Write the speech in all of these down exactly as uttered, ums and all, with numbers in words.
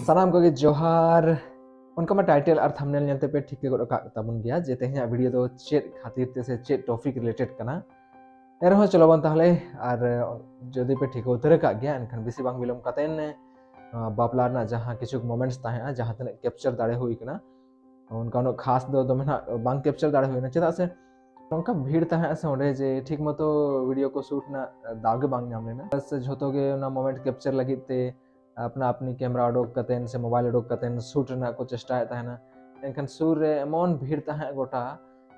ᱥᱟᱱᱟᱢ ᱠᱚᱜᱮ ᱡᱚᱦᱟᱨ᱾ ᱚᱱᱠᱟ ᱢᱟ title ᱟᱨ thumbnail ᱧᱮᱞ ᱛᱮᱯᱮ ᱴᱷᱤᱠᱟᱹ ᱜᱚᱫ ᱟᱠᱟᱫ ᱛᱟᱵᱚᱱ ᱜᱮᱭᱟ ᱡᱮ ᱛᱮᱦᱮᱧᱟᱜ video ᱫᱚ ᱪᱮᱫ ᱠᱷᱟᱹᱛᱤᱨ ᱛᱮ ᱥᱮ ᱪᱮᱫ topic related ᱠᱟᱱᱟ᱾ ᱮᱱᱨᱮᱦᱚᱸ ᱪᱚᱞᱚ ᱵᱚᱱ ᱛᱟᱦᱚᱞᱮ, ᱟᱨ ᱡᱩᱫᱤ ᱯᱮ ᱴᱷᱤᱠᱟᱹ ᱩᱛᱟᱹᱨ ᱟᱠᱟᱫ ᱜᱮᱭᱟ, ᱮᱱᱠᱷᱟᱱ ᱵᱮᱥᱤ ᱵᱟᱝ ᱵᱤᱞᱚᱢ ᱠᱟᱛᱮ, ᱱᱚᱣᱟ ᱵᱟᱯᱞᱟ ᱨᱮᱱᱟᱜ ᱡᱟᱦᱟᱸ ᱠᱤᱪᱷᱩ moments ᱛᱟᱦᱮᱸᱜᱼᱟ, ᱡᱟᱦᱟᱸ ᱛᱤᱱᱟᱹᱜ capture ᱫᱟᱲᱮ ᱦᱩᱭ ᱠᱟᱱᱟ, ᱚᱱᱠᱟ ᱩᱱᱟᱹᱜ ᱠᱷᱟᱥ ᱫᱚ ᱫᱚᱢᱮ ᱱᱟᱜ ᱵᱟᱝ capture ᱫᱟᱲᱮ ᱦᱩᱭᱱᱟ, ᱪᱮᱫᱟᱜ ᱥᱮ ᱱᱚᱝᱠᱟ ᱵᱷᱤᱲ ᱛᱟᱦᱮᱸᱜᱼᱟ ᱥᱮ ᱚᱸᱰᱮ, ᱡᱮ ᱴᱷᱤᱠ ᱢᱚᱛᱚ video ᱠᱚ shoot ᱨᱮᱱᱟᱜ ᱫᱟᱣ ᱜᱮ ᱵᱟᱝ ᱧᱟᱢ ᱞᱮᱱᱟ᱾ ᱵᱟᱥ ᱡᱷᱚᱛᱚ ᱜᱮ ᱚᱱᱟ moment capture ᱞᱟᱹᱜᱤᱫ ᱛᱮ ᱟᱯᱱᱟ ᱟᱯᱱᱤ camera ᱚᱰᱚᱠ ᱠᱟᱛᱮᱱ ᱥᱮ mobile ᱚᱰᱚᱠ ᱠᱟᱛᱮᱱ shoot ᱨᱮᱱᱟᱜ ᱠᱚ ᱪᱮᱥᱴᱟᱭᱮᱫ ᱛᱟᱦᱮᱱᱟ᱾ ᱮᱱᱠᱷᱟᱱ ᱥᱩᱨ ᱨᱮ ᱮᱢᱚᱱ ᱵᱷᱤᱲ ᱛᱟᱦᱮᱸ ᱜᱚᱴᱟ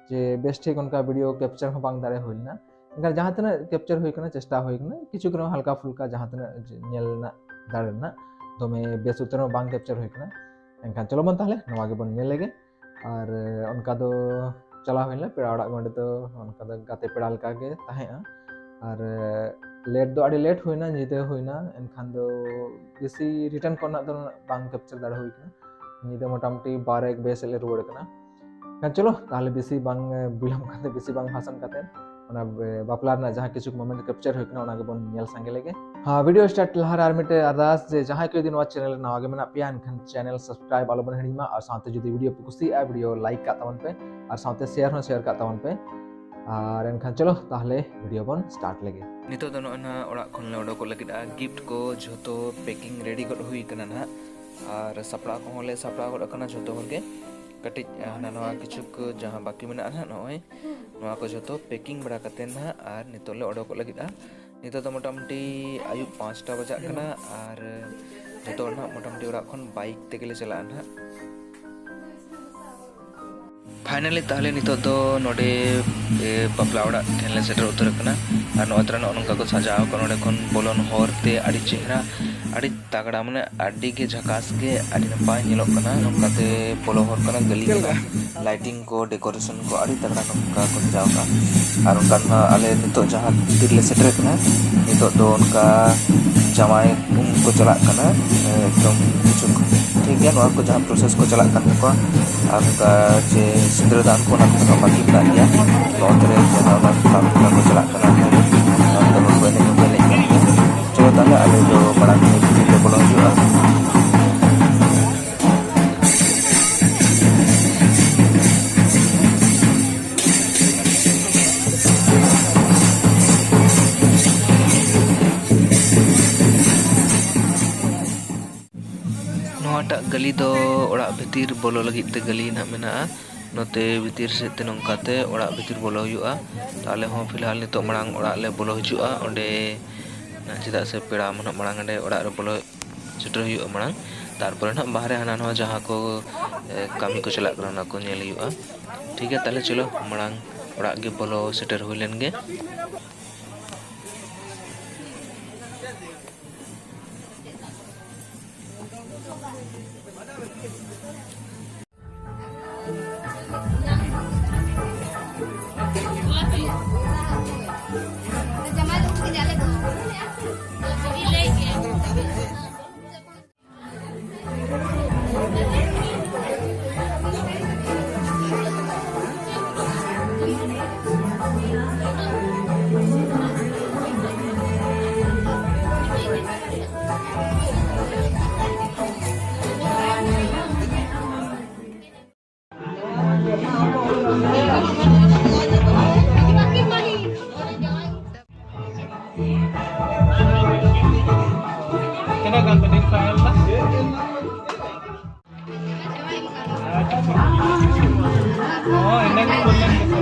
ᱡᱮ ᱵᱮᱥ ᱴᱷᱤᱠ ᱚᱱᱠᱟ video capture ᱦᱚᱸ ᱵᱟᱝ ᱫᱟᱲᱮ ᱦᱩᱭ ᱞᱮᱱᱟ᱾ ᱮᱱᱠᱷᱟᱱ ᱡᱟᱦᱟᱸ ᱛᱤᱱᱟᱹᱜ capture ᱦᱩᱭ ᱠᱟᱱᱟ, ᱪᱮᱥᱴᱟ ᱦᱩᱭ ᱠᱟᱱᱟ ᱠᱤᱪᱷᱩ ᱜᱟᱱ ᱦᱟᱞᱠᱟ ᱯᱷᱩᱞᱠᱟ ᱡᱟᱦᱟᱸ ᱛᱤᱱᱟᱹᱜ ᱧᱮᱞ ᱨᱮᱱᱟᱜ ᱫᱟᱲᱮ ᱨᱮᱱᱟᱜ, ᱫᱚᱢᱮ ᱵᱮᱥ ᱩᱛᱟᱹᱨ ᱦᱚᱸ ᱵᱟᱝ capture ᱦᱩᱭ ᱠᱟᱱᱟ᱾ ᱮᱱᱠᱷᱟᱱ ᱪᱚᱞᱚ ᱵᱚᱱ ᱛᱟᱦᱚᱞᱮ ᱱᱚᱣᱟ ᱜᱮᱵᱚᱱ ᱧᱮᱞ ᱞᱮᱜᱮ᱾ ᱟᱨ ᱚᱱᱠᱟ ᱫᱚ ᱪᱟᱞᱟᱣ ᱦᱩᱭ ᱞᱮᱱᱟ ᱯᱮᱲᱟ ᱚᱲᱟᱜ, ᱚᱸᱰᱮ ᱫᱚ ᱚᱱᱠᱟ ᱫᱚ ᱜᱟᱛᱮ ᱯᱮᱲᱟ ᱞᱮᱠᱟ ᱜᱮ ᱛᱟᱦᱮᱸᱜᱼᱟ᱾ ᱟᱨ late ᱫᱚ ᱟᱹᱰᱤ late ᱦᱩᱭᱱᱟ, ᱧᱤᱫᱟᱹ ᱦᱩᱭᱱᱟ, ᱮᱱᱠᱷᱟᱱ ᱫᱚ ᱵᱮᱥᱤ return ᱠᱚᱨᱮᱱᱟᱜ ᱫᱚ ᱵᱟᱝ capture ᱫᱟᱲᱮ ᱦᱩᱭ ᱠᱟᱱᱟ᱾ ᱧᱤᱫᱟᱹ ᱢᱚᱴᱟᱢᱩᱴᱤ ᱵᱟᱨᱚ ᱮᱠ ᱵᱟᱡᱮ ᱥᱮᱫ ᱞᱮ ᱨᱩᱣᱟᱹᱲ ᱠᱟᱱᱟ᱾ ᱮᱱᱠᱷᱟᱱ ᱪᱚᱞᱚ ᱛᱟᱦᱚᱞᱮ ᱵᱮᱥᱤ ᱵᱟᱝ ᱵᱤᱞᱚᱢ ᱠᱟᱛᱮ, ᱵᱮᱥᱤ ᱵᱟᱝ ᱵᱷᱟᱥᱚᱱ ᱠᱟᱛᱮ, ᱚᱱᱟ ᱵᱟᱯᱞᱟ ᱨᱮᱱᱟᱜ ᱡᱟᱦᱟᱸ ᱠᱤᱪᱷᱩ moment capture ᱦᱩᱭ ᱠᱟᱱᱟ, ᱚᱱᱟ ᱜᱮᱵᱚᱱ ᱧᱮᱞ ᱥᱟᱸᱜᱮ ᱞᱮᱜᱮ᱾ ᱦᱮᱸ, video start ᱞᱟᱦᱟ ᱨᱮ ᱟᱨ ᱢᱤᱫᱴᱮᱡ ᱟᱨᱫᱟᱥ ᱡᱮ ᱡᱟᱦᱟᱸᱭ ᱠᱚ ᱡᱩᱫᱤ ᱱᱚᱣᱟ channel ᱨᱮ ᱱᱟᱣᱟ ᱜᱮ ᱢᱮᱱᱟᱜ ᱯᱮᱭᱟ, ᱮᱱᱠᱷᱟᱱ channel subscribe ᱟᱞᱚᱵᱚᱱ ᱦᱤᱲᱤᱧ ᱢᱟ, ᱟᱨ ᱥᱟᱶᱛᱮ ᱡᱩᱫᱤ video ᱯᱮ ᱠᱩᱥᱤᱭᱟᱜᱼᱟ, video like ᱠᱟᱜ ᱛᱟᱵᱚᱱ ᱯᱮ, ᱟᱨ ᱥᱟᱶᱛᱮ share ᱦᱚᱸ share ᱠᱟᱜ ᱛᱟᱵᱚᱱ ᱯᱮ᱾ ᱟᱨ ᱮᱱᱠᱷᱟᱱ ᱪᱚᱞᱚ ᱛᱟᱦᱚᱞᱮ video ᱵᱚᱱ start ᱞᱮᱜᱮ᱾ ᱱᱤᱛᱚᱜ ᱫᱚ ᱱᱚᱜᱼᱚᱭ ᱱᱟᱦᱟᱜ ᱚᱲᱟᱜ ᱠᱷᱚᱱ ᱞᱮ ᱚᱰᱚᱠᱚᱜ ᱞᱟᱹᱜᱤᱫᱼᱟ᱾ Gift ᱠᱚ ᱡᱷᱚᱛᱚ packing ready ᱜᱚᱫ ᱦᱩᱭ ᱠᱟᱱᱟ ᱱᱟᱦᱟᱜ, ᱟᱨ ᱥᱟᱯᱲᱟᱣ ᱠᱚᱦᱚᱸ ᱞᱮ ᱥᱟᱯᱲᱟᱣ ᱜᱚᱫ ᱟᱠᱟᱱᱟ ᱡᱷᱚᱛᱚ ᱦᱚᱲ ᱜᱮ᱾ ᱠᱟᱹᱴᱤᱡ ᱦᱟᱱᱟ ᱱᱚᱣᱟ ᱠᱤᱪᱷᱩ ᱠᱚ ᱡᱟᱦᱟᱸ ᱵᱟᱹᱠᱤ ᱢᱮᱱᱟᱜᱼᱟ ᱱᱟᱦᱟᱜ, ᱱᱚᱜᱼᱚᱭ ᱱᱚᱣᱟ ᱠᱚ ᱡᱷᱚᱛᱚ packing ᱵᱟᱲᱟ ᱠᱟᱛᱮ ᱱᱟᱦᱟᱜ ᱟᱨ ᱱᱤᱛᱚᱜ ᱞᱮ ᱚᱰᱚᱠᱚᱜ ᱞᱟᱹᱜᱤᱫᱼᱟ᱾ ᱱᱤᱛᱚᱜ ᱫᱚ ᱢᱚᱴᱟᱢᱩᱴᱤ ᱟᱹᱭᱩᱵ ᱯᱟᱸᱪᱴᱟ ᱵᱟᱡᱟᱜ ᱠᱟᱱᱟ, ᱟᱨ ᱡᱷᱚᱛᱚ ᱦᱚᱲ ᱱᱟᱦᱟᱜ ᱢᱚᱴᱟᱢᱩᱴᱤ ᱚᱲᱟᱜ ᱠᱷᱚᱱ bike ᱛᱮᱜᱮ ᱞᱮ ᱪᱟᱞᱟᱜᱼᱟ ᱱᱟᱦᱟᱜ᱾ Finally ᱛᱟᱦᱚᱞᱮ ᱱᱤᱛᱚᱜ ᱫᱚ ᱱᱚᱰᱮ, ᱮ, ᱵᱟᱯᱞᱟ ᱚᱲᱟᱜ ᱴᱷᱮᱱ ᱞᱮ ᱥᱮᱴᱮᱨ ᱩᱛᱟᱹᱨ ᱟᱠᱟᱱᱟ᱾ ᱟᱨ ᱱᱚᱜᱼᱚᱭ ᱛᱚᱨᱟ ᱱᱚᱜᱼᱚ ᱱᱚᱝᱠᱟ ᱠᱚ ᱥᱟᱡᱟᱣ ᱟᱠᱟᱱᱟ᱾ ᱱᱚᱰᱮ ᱠᱷᱚᱱ ᱵᱚᱞᱚᱱ ᱦᱚᱨ ᱛᱮ ᱟᱹᱰᱤ ᱪᱮᱦᱨᱟ, ᱟᱹᱰᱤ ᱛᱟᱜᱲᱟ, ᱢᱟᱱᱮ ᱟᱹᱰᱤ ᱜᱮ ᱡᱷᱟᱠᱟᱥ ᱜᱮ, ᱟᱹᱰᱤ ᱱᱟᱯᱟᱭ ᱧᱮᱞᱚᱜ ᱠᱟᱱᱟ᱾ ᱱᱚᱝᱠᱟᱛᱮ ᱵᱚᱞᱚ ᱦᱚᱨ ᱠᱟᱱᱟ, ᱜᱟᱹᱞᱤ ᱠᱟᱱᱟ᱾ Lighting ᱠᱚ, decoration ᱠᱚ ᱟᱹᱰᱤ ᱛᱟᱜᱲᱟ ᱱᱚᱝᱠᱟ ᱠᱚ ᱥᱟᱡᱟᱣ ᱟᱠᱟᱫᱼᱟ᱾ ᱟᱨ ᱚᱱᱠᱟ ᱢᱟ ᱟᱞᱮ ᱱᱤᱛᱚᱜ ᱡᱟᱦᱟᱸ ᱛᱤ ᱨᱮᱞᱮ ᱥᱮᱴᱮᱨ ᱟᱠᱟᱱᱟ, ᱱᱤᱛᱚᱜ ᱫᱚ ᱚᱱᱠᱟ ᱡᱟᱶᱟᱭ ᱩᱢ ᱠᱚ ᱪᱟᱞᱟᱜ ᱠᱟᱱᱟ᱾ ᱮᱠᱫᱚᱢ ᱠᱤᱪᱷᱩ ᱴᱷᱤᱠ ᱜᱮᱭᱟ, ᱱᱚᱣᱟ ᱠᱚ ᱡᱟᱦᱟᱸ process ᱠᱚ ᱪᱟᱞᱟᱜ ᱠᱟᱱ ᱛᱟᱠᱚᱣᱟ, ᱟᱨ ᱚᱱᱠᱟ ᱡᱮ ᱥᱤᱸᱫᱽᱨᱟᱹ ᱫᱟᱱ ᱠᱚ, ᱚᱱᱟ ᱠᱚ ᱵᱟᱹᱠᱤ ᱢᱮᱱᱟᱜ ᱜᱮᱭᱟ᱾ ᱱᱚᱣᱟ ᱠᱚᱨᱮ ᱡᱟᱦᱟᱸ ᱚᱱᱟ ᱠᱟᱹᱢᱤ ᱦᱚᱨᱟ ᱠᱚ ᱪᱟᱞᱟᱜ ᱠᱟᱱᱟ, ᱚᱱᱟ ᱠᱚ ᱦᱚᱲ ᱠᱚ ᱮᱱᱮᱡ ᱠᱚ ᱮᱱᱮᱡ ᱠᱟᱱ ᱜᱮᱭᱟ᱾ ᱪᱚᱞᱚ ᱛᱟᱦᱚᱞᱮ ᱟᱞᱮ ᱫᱚ ᱢᱟᱲᱟᱝ ᱵᱷᱤᱛᱤᱨ ᱞᱮ ᱵᱚᱞᱚ ᱦᱤᱡᱩᱜᱼᱟ᱾ ᱚᱱᱟᱴᱟᱜ ᱜᱟᱹᱞᱤ ᱫᱚ ᱚᱲᱟᱜ ᱵᱷᱤᱛᱤᱨ ᱵᱚᱞᱚ ᱞᱟᱹᱜᱤᱫ ᱛᱮ ᱜᱟᱹᱞᱤ ᱱᱟᱦᱟᱜ ᱢᱮᱱᱟᱜᱼᱟ᱾ ᱱᱚᱛᱮ ᱵᱷᱤᱛᱤᱨ ᱥᱮᱫ ᱛᱮ ᱱᱚᱝᱠᱟᱛᱮ ᱚᱲᱟᱜ ᱵᱷᱤᱛᱤᱨ ᱵᱚᱞᱚ ᱦᱩᱭᱩᱜᱼᱟ᱾ ᱛᱚ ᱟᱞᱮ ᱦᱚᱸ ᱯᱷᱤᱞᱦᱟᱞ ᱱᱤᱛᱚᱜ ᱢᱟᱲᱟᱝ ᱚᱲᱟᱜ ᱞᱮ ᱵᱚᱞᱚ ᱦᱤᱡᱩᱜᱼᱟ᱾ ᱚᱸᱰᱮ ᱱᱟᱜ, ᱪᱮᱫᱟᱜ ᱥᱮ ᱯᱮᱲᱟ ᱢᱟ ᱱᱟᱜ ᱢᱟᱲᱟᱝ ᱚᱸᱰᱮ ᱚᱲᱟᱜ ᱨᱮ ᱵᱚᱞᱚ ᱥᱮᱴᱮᱨ ᱦᱩᱭᱩᱜᱼᱟ ᱢᱟᱲᱟᱝ, ᱛᱟᱨᱯᱚᱨᱮ ᱱᱟᱜ ᱵᱟᱦᱨᱮ ᱦᱟᱱᱟ ᱱᱟᱣᱟ ᱡᱟᱦᱟᱸ ᱠᱚ, ᱮ, ᱠᱟᱹᱢᱤ ᱠᱚ ᱪᱟᱞᱟᱜ ᱠᱟᱱᱟ, ᱚᱱᱟ ᱠᱚ ᱧᱮᱞ ᱦᱩᱭᱩᱜᱼᱟ᱾ ᱴᱷᱤᱠ ᱜᱮᱭᱟ, ᱛᱟᱦᱚᱞᱮ ᱪᱚᱞᱚ ᱢᱟᱲᱟᱝ ᱚᱲᱟᱜ ᱜᱮ ᱵᱚᱞᱚ ᱥᱮᱴᱮᱨ ᱦᱩᱭ ᱞᱮᱱ ᱜᱮ᱾ ᱛᱤᱱᱟᱹᱜ ᱜᱟᱱ ᱯᱮ ᱰᱷᱮᱨ ᱠᱚ ᱮᱢ ᱮᱫᱟ? ᱦᱳᱭ, ᱤᱱᱟᱹ ᱜᱮ ᱠᱩᱞ ᱞᱮᱢ ᱜᱮᱥᱮ᱾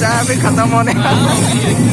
चाय भी खत्म होने वाला है।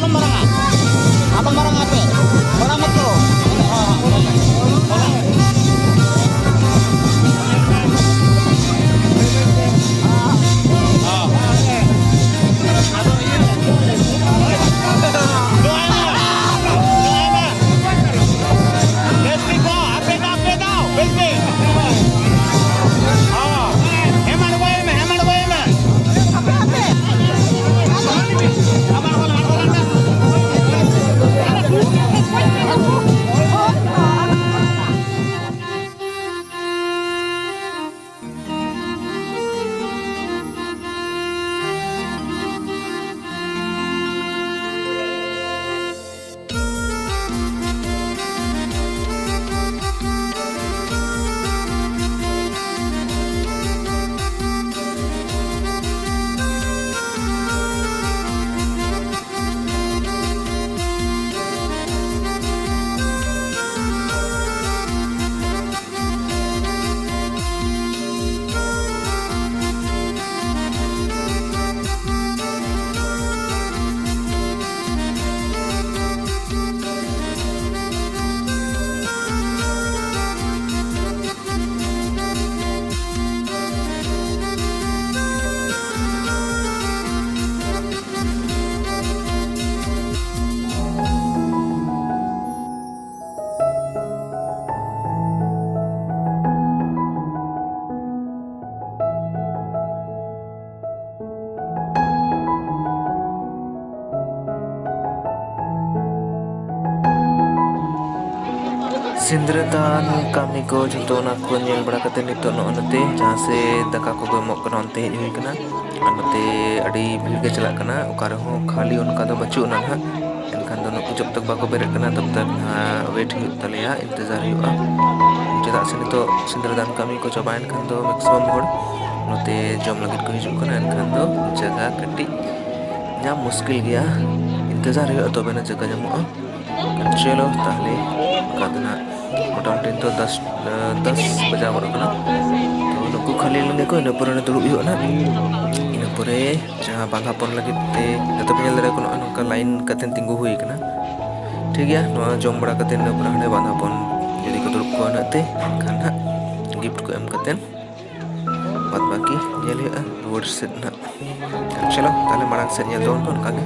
ᱟᱞᱚᱢ ᱢᱟᱨᱟᱝᱟ ᱟᱯᱮ᱾ ᱢᱟᱨᱟᱝ ᱢᱟᱛᱚ᱾ ᱥᱤᱸᱫᱽᱨᱟᱹ ᱫᱟᱱ ᱠᱟᱹᱢᱤ ᱠᱚ ᱡᱷᱚᱛᱚ ᱚᱱᱟ ᱠᱚ ᱧᱮᱞ ᱵᱟᱲᱟ ᱠᱟᱛᱮ ᱱᱤᱛᱚᱜ ᱱᱚᱜᱼᱚᱭ ᱱᱚᱛᱮ ᱡᱟᱦᱟᱸ ᱥᱮᱫ ᱫᱟᱠᱟ ᱠᱚᱠᱚ ᱮᱢᱚᱜ ᱠᱟᱱᱟ ᱚᱱᱛᱮ ᱦᱮᱡ ᱦᱩᱭ ᱠᱟᱱᱟ᱾ ᱟᱨ ᱱᱚᱛᱮ ᱟᱹᱰᱤ ᱵᱷᱤᱲ ᱜᱮ ᱪᱟᱞᱟᱜ ᱠᱟᱱᱟ, ᱚᱠᱟ ᱨᱮᱦᱚᱸ ᱠᱷᱟᱹᱞᱤ ᱚᱱᱠᱟ ᱫᱚ ᱵᱟᱹᱪᱩᱜ ᱟᱱᱟ ᱱᱟᱦᱟᱜ᱾ ᱮᱱᱠᱷᱟᱱ ᱫᱚ ᱱᱩᱠᱩ ᱡᱚᱵ ᱛᱚᱠ ᱵᱟᱠᱚ ᱵᱮᱨᱮᱫ ᱠᱟᱱᱟ ᱛᱚᱵ ᱛᱚᱠ ᱱᱟᱦᱟᱜ ᱣᱮᱴ ᱦᱩᱭᱩᱜ ᱛᱟᱞᱮᱭᱟ, ᱤᱱᱛᱮᱡᱟᱨ ᱦᱩᱭᱩᱜᱼᱟ᱾ ᱪᱮᱫᱟᱜ ᱥᱮ ᱱᱤᱛᱚᱜ ᱥᱤᱸᱫᱽᱨᱟᱹ ᱫᱟᱱ ᱠᱟᱹᱢᱤ ᱠᱚ ᱪᱟᱵᱟᱭᱮᱱ ᱠᱷᱟᱱ ᱫᱚ ᱢᱮᱠᱥᱤᱢᱟᱢ ᱦᱚᱲ ᱱᱚᱛᱮ ᱡᱚᱢ ᱞᱟᱹᱜᱤᱫ ᱠᱚ ᱦᱤᱡᱩᱜ ᱠᱟᱱᱟ, ᱮᱱᱠᱷᱟᱱ ᱫᱚ ᱡᱟᱭᱜᱟ ᱠᱟᱹᱴᱤᱡ ᱧᱟᱢ ᱢᱩᱥᱠᱤᱞ ᱜᱮᱭᱟ, ᱤᱱᱛᱮᱡᱟᱨ ᱦᱩᱭᱩᱜᱼᱟ ᱛᱚᱵᱮᱱᱟ ᱡᱟᱭᱜᱟ ᱧᱟᱢᱚᱜᱼᱟ᱾ ᱪᱚᱞᱚ ᱛᱟᱦᱞᱮ ᱚᱱᱠᱟ ᱫᱚ ᱱᱟᱜ ᱢᱚᱴᱟᱢᱩᱴᱤ ᱱᱤᱛᱚᱜ ᱫᱚᱥ, ᱫᱚᱥ ᱵᱟᱡᱟᱣ ᱜᱚᱫ ᱠᱟᱱᱟ᱾ ᱛᱚ ᱱᱩᱠᱩ ᱠᱷᱟᱹᱞᱤ ᱞᱮᱱ ᱜᱮᱠᱚ, ᱤᱱᱟᱹ ᱯᱚᱨᱮ ᱫᱩᱲᱩᱵ ᱦᱩᱭᱩᱜᱼᱟ ᱱᱟᱜ᱾ ᱤᱱᱟᱹ ᱯᱚᱨᱮ ᱡᱟᱦᱟᱸ ᱵᱟᱸᱫᱷᱟᱯᱚᱱ ᱞᱟᱹᱜᱤᱫ ᱛᱮ ᱱᱤᱛᱚᱜ ᱯᱮ ᱧᱮᱞ ᱫᱟᱲᱮᱭᱟᱜ ᱠᱟᱱᱟ, ᱱᱚᱜᱼᱚᱭ ᱱᱚᱝᱠᱟ line ᱠᱟᱛᱮ ᱛᱤᱸᱜᱩ ᱦᱩᱭ ᱟᱠᱟᱱᱟ᱾ ᱴᱷᱤᱠ ᱜᱮᱭᱟ, ᱱᱚᱣᱟ ᱡᱚᱢ ᱵᱟᱲᱟ ᱠᱟᱛᱮ ᱤᱱᱟᱹ ᱯᱚᱨᱮ ᱦᱟᱸᱰᱮ ᱵᱟᱸᱫᱷᱟᱯᱚᱱ ᱡᱩᱫᱤ ᱠᱚ ᱫᱩᱲᱩᱵ ᱠᱚᱜᱼᱟ ᱤᱱᱟᱹᱜ ᱛᱮ, ᱮᱱᱠᱷᱟᱱ ᱦᱟᱸᱜ gift ᱠᱚ ᱮᱢ ᱠᱟᱛᱮ ᱵᱟᱫ ᱵᱟᱹᱠᱤ ᱧᱮᱞ ᱦᱩᱭᱩᱜᱼᱟ ᱨᱩᱣᱟᱹᱲ ᱥᱮᱫ ᱱᱟᱜ᱾ ᱪᱚᱞᱚ ᱛᱟᱦᱞᱮ ᱢᱟᱲᱟᱝ ᱥᱮᱫ ᱧᱮᱞ ᱛᱟᱵᱚᱱ ᱯᱮ ᱚᱱᱠᱟ ᱜᱮ᱾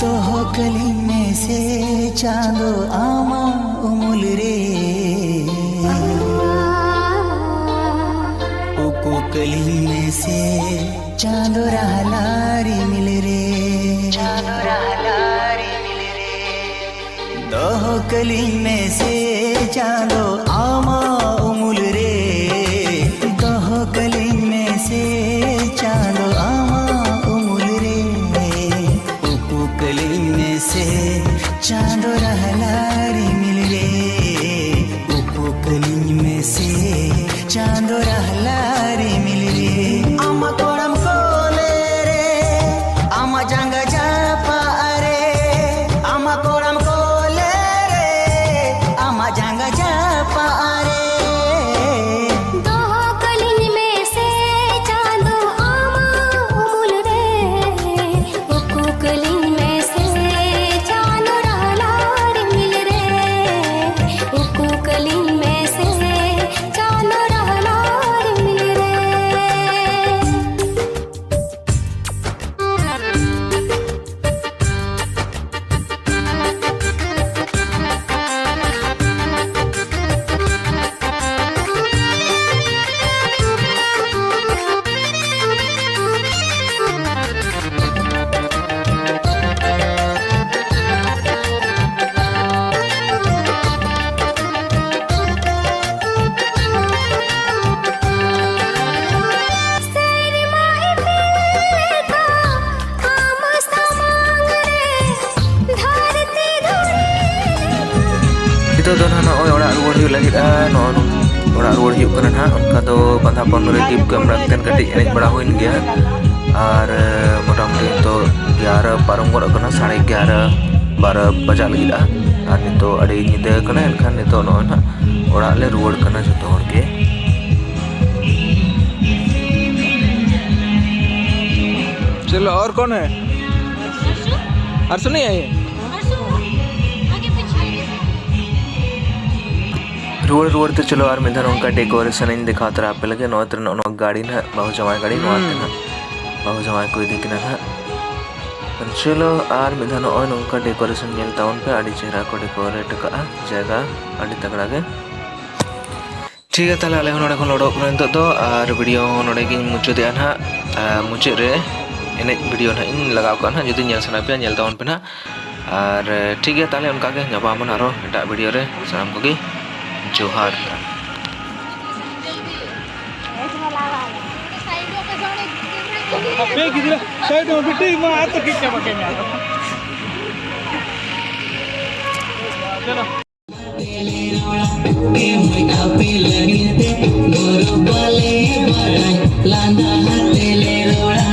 ᱫᱚᱦᱚ ᱠᱟᱹᱞᱤᱧ ᱢᱮᱥᱮ ᱪᱟᱸᱫᱚ ᱟᱢᱟᱜ ᱩᱢᱩᱞ ᱨᱮ᱾ ᱩᱠᱩ ᱠᱟᱹᱞᱤᱧ ᱢᱮᱥᱮ ᱪᱟᱸᱫᱚ ᱨᱟᱦᱞᱟ ᱨᱤᱢᱤᱞ ᱨᱮ᱾ ᱪᱟᱸᱫᱚ ᱨᱟᱦᱞᱟ ᱨᱤᱢᱤᱞ ᱨᱮ᱾ ᱫᱚᱦᱚ ᱠᱟᱹᱞᱤᱧ ᱢᱮᱥᱮ ᱪᱟᱸᱫᱚ ᱟᱢᱟᱜ ᱩᱢᱩᱞ ᱨᱮ᱾ ᱫᱚᱦᱚ ᱠᱟᱹᱞᱤᱧ ᱢᱮᱥᱮ ᱪᱟᱸᱫᱚ ᱟᱢᱟᱜ ᱩᱢᱩᱞ ᱨᱮ᱾ ᱩᱠᱩ ᱠᱟᱹᱞᱤᱧ ᱢᱮᱥᱮ ᱪᱟᱸᱫᱚ ᱨᱟᱦᱞᱟ ᱨᱤᱢᱤᱞ ᱨᱮ᱾ ᱩᱠᱩ ᱠᱟᱹᱞᱤᱧ ᱢᱮᱥᱮ ᱪᱟᱸᱫᱚ ᱨᱟᱦᱞᱟ ᱨᱤᱢᱤᱞ ᱨᱮ᱾ ᱟᱢᱟᱜ ᱠᱚᱲᱟᱢ ᱠᱚᱞᱮ ᱨᱮ, ᱟᱢᱟᱜ ᱡᱟᱸᱜᱟ ᱡᱟᱯᱟᱜ ᱨᱮ᱾ ᱟᱢᱟᱜ ᱠᱚᱲᱟᱢ ᱠᱚᱞᱮ ᱨᱮ, ᱟᱢᱟᱜ ᱡᱟᱸᱜᱟ ᱡᱟᱯᱟᱜ ᱱᱚᱜᱼᱚᱭ ᱱᱚᱝ-, ᱚᱲᱟᱜ ᱨᱩᱣᱟᱹᱲ ᱦᱩᱭᱩᱜ ᱠᱟᱱᱟ ᱱᱟᱦᱟᱜ᱾ ᱚᱱᱠᱟ ᱫᱚ ᱵᱟᱸᱫᱷᱟᱯᱚᱱ ᱨᱮ ᱜᱤᱯᱷᱴ ᱠᱚ ᱮᱢ ᱵᱟᱲᱟ ᱠᱟᱛᱮᱫ ᱠᱟᱹᱴᱤᱡ ᱮᱱᱮᱡ ᱵᱟᱲᱟ ᱦᱩᱭᱮᱱ ᱜᱮᱭᱟ᱾ ᱟᱨ, ᱮ, ᱢᱚᱴᱟᱢᱩᱴᱤ ᱱᱤᱛᱚᱜ ᱮᱜᱟᱨᱚ ᱯᱟᱨᱚᱢ ᱜᱚᱫ ᱟᱠᱟᱱᱟ, ᱥᱟᱲᱮ ᱮᱜᱟᱨᱚ, ᱵᱟᱨᱚ ᱵᱟᱡᱟᱜ ᱞᱟᱹᱜᱤᱫᱼᱟ᱾ ᱟᱨ ᱱᱤᱛᱚᱜ ᱟᱹᱰᱤ ᱧᱤᱫᱟᱹ ᱟᱠᱟᱱᱟ, ᱮᱱᱠᱷᱟᱱ ᱱᱤᱛᱚᱜ ᱱᱚᱜᱼᱚᱭ ᱱᱟᱦᱟᱜ ᱚᱲᱟᱜ ᱞᱮ ᱨᱩᱣᱟᱹᱲ ᱠᱟᱱᱟ ᱡᱚᱛᱚ ᱦᱚᱲ ᱜᱮ᱾ चलो, और कौन है? हर्षु नहीं आई है? ᱨᱩᱣᱟᱹᱲ ᱨᱩᱣᱟᱹᱲ ᱛᱮ ᱪᱚᱞᱚ ᱟᱨ ᱢᱤᱫ ᱫᱷᱟᱣ ᱱᱚᱝᱠᱟ decoration ᱤᱧ ᱫᱮᱠᱷᱟᱣ ᱛᱚᱨᱟ ᱟᱯᱮ ᱞᱟᱹᱜᱤᱫ᱾ ᱱᱚᱜᱼᱚᱭ ᱛᱚ ᱱᱚᱜᱼᱚ ᱱᱚᱣᱟ ᱜᱟᱹᱰᱤ ᱱᱟᱦᱟᱜ ᱵᱟᱹᱦᱩ ᱡᱟᱶᱟᱭ ᱜᱟᱹᱰᱤ, ᱱᱚᱣᱟ ᱛᱮ ᱱᱟᱦᱟᱜ ᱵᱟᱹᱦᱩ ᱡᱟᱶᱟᱭ ᱠᱚ ᱤᱫᱤ ᱠᱤᱱᱟ ᱱᱟᱦᱟᱜ᱾ ᱪᱚᱞᱚ ᱟᱨ ᱢᱤᱫ ᱫᱷᱟᱣ ᱱᱚᱜᱼᱚᱭ ᱱᱚᱝᱠᱟ decoration ᱧᱮᱞ ᱛᱟᱵᱚᱱ ᱯᱮ, ᱟᱹᱰᱤ ᱪᱮᱦᱨᱟ ᱠᱚ decorate ᱟᱠᱟᱫᱼᱟ ᱡᱟᱭᱜᱟ, ᱟᱹᱰᱤ ᱛᱟᱜᱲᱟ ᱜᱮ᱾ ᱴᱷᱤᱠ ᱜᱮᱭᱟ, ᱛᱟᱦᱚᱞᱮ ᱟᱞᱮ ᱦᱚᱸ ᱱᱚᱰᱮ ᱠᱷᱚᱱ ᱞᱮ ᱚᱰᱚᱠ ᱠᱟᱱᱟ ᱱᱤᱛᱚᱜ ᱫᱚ, ᱟᱨ video ᱦᱚᱸ ᱱᱚᱰᱮ ᱜᱤᱧ ᱢᱩᱪᱟᱹᱫᱮᱜᱼᱟ ᱱᱟᱦᱟᱜ᱾ ᱟᱨ ᱢᱩᱪᱟᱹᱫ ᱨᱮ ᱮᱱᱮᱡ video ᱱᱟᱦᱟᱜ ᱤᱧ ᱞᱟᱜᱟᱣ ᱠᱟᱜᱼᱟ ᱱᱟᱦᱟᱜ, ᱡᱩᱫᱤ ᱧᱮᱞ ᱥᱟᱱᱟ ᱯᱮᱭᱟ ᱧᱮᱞ ᱛᱟᱵᱚᱱ ᱯᱮ ᱱᱟᱦᱟᱜ᱾ ᱟᱨ ᱴᱷᱤᱠ ᱜᱮᱭᱟ, ᱛᱟᱦᱚᱞᱮ ᱚᱱᱠᱟ ᱜᱮ ᱧᱟᱯᱟᱢ ᱟᱵᱚᱱ ᱟᱨᱦᱚᱸ ᱮᱴᱟᱜ video ᱨᱮ᱾ ᱥᱟᱱᱟᱢ ᱠᱚᱜᱮ ᱡᱚᱦᱟᱨ᱾ ᱟᱯᱮ ᱜᱤᱫᱽᱨᱟᱹ ᱥᱟᱭᱤᱰ ᱨᱮ ᱵᱤᱴᱤ ᱢᱟ ᱟᱛᱚ ᱠᱤ ᱪᱟᱵᱟ ᱠᱮᱢ ᱟᱫᱚ᱾ ᱪᱚᱞᱚ᱾ ᱟᱯᱮ ᱞᱟᱹᱜᱤᱫ ᱛᱮ ᱜᱚᱨᱚᱵ ᱵᱟᱞᱮ ᱵᱟᱲᱟᱭ, ᱞᱟᱸᱫᱟ ᱟᱛᱮ ᱞᱮ ᱨᱚᱲᱟ᱾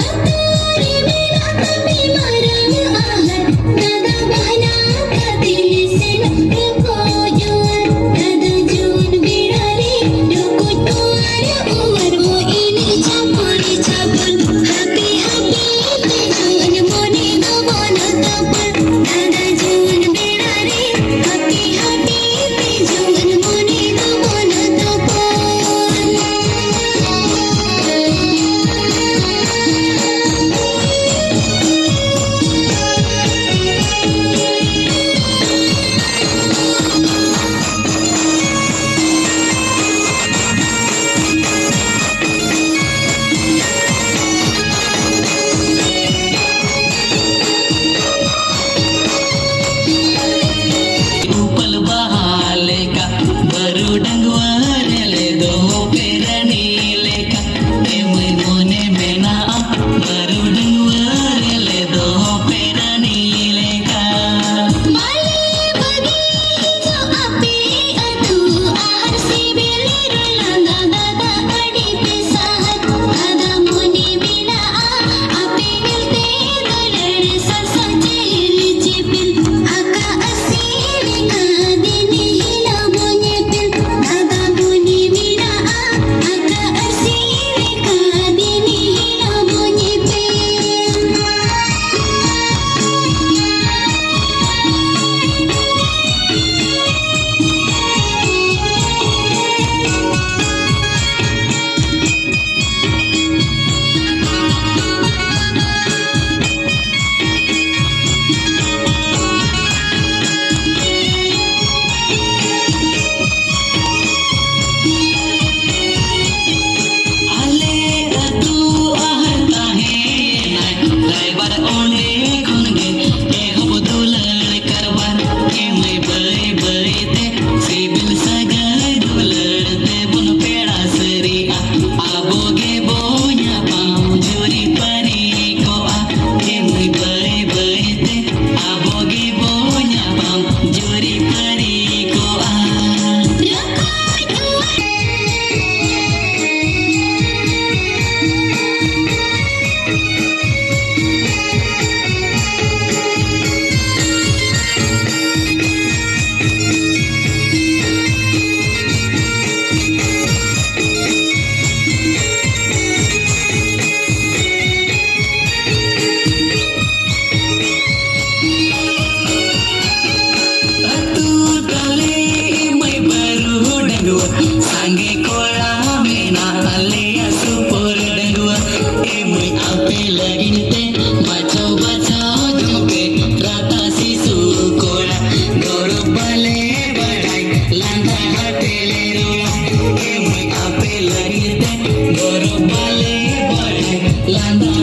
ᱟᱛᱳ ᱨᱮ ᱢᱮᱱᱟᱜ ᱛᱟᱯᱮ ᱢᱟᱨᱟᱝ ᱟᱦᱟᱨ, ᱫᱟᱫᱟ ᱵᱟᱦᱱᱟ ᱠᱟᱛᱮ ᱞᱮ ᱥᱮᱱᱚᱜ ᱨᱚᱠᱚᱡ ᱚᱣᱟᱨ᱾ ᱫᱟᱫᱟ ᱡᱩᱣᱟᱹᱱ ᱵᱮᱲᱟ ᱨᱮ ᱨᱚᱠᱚᱡ ᱚᱣᱟᱨ, ᱚᱣᱟᱨ ᱵᱚ ᱮᱱᱮᱡ ᱪᱷᱟᱯᱚᱞ ᱪᱷᱟᱯᱚᱞ᱾ ᱦᱟᱯᱮ ᱦᱟᱯᱮ ᱛᱮ ᱡᱩᱣᱟᱹᱱ ᱢᱚᱱᱮ ᱫᱚ ᱵᱚᱱᱚ ᱛᱚᱯᱚᱞ᱾ ᱫᱟᱫᱟ ᱡᱩᱣᱟᱹᱱ ᱵᱮᱲᱟ ᱨᱮ ᱦᱟᱯᱮ ᱦᱟᱯᱮ ᱛᱮ ᱡᱩᱣᱟᱹᱱ ᱢᱚᱱᱮ ᱫᱚ ᱵᱚᱱᱚ ᱛᱚᱯᱚᱞ᱾ Landa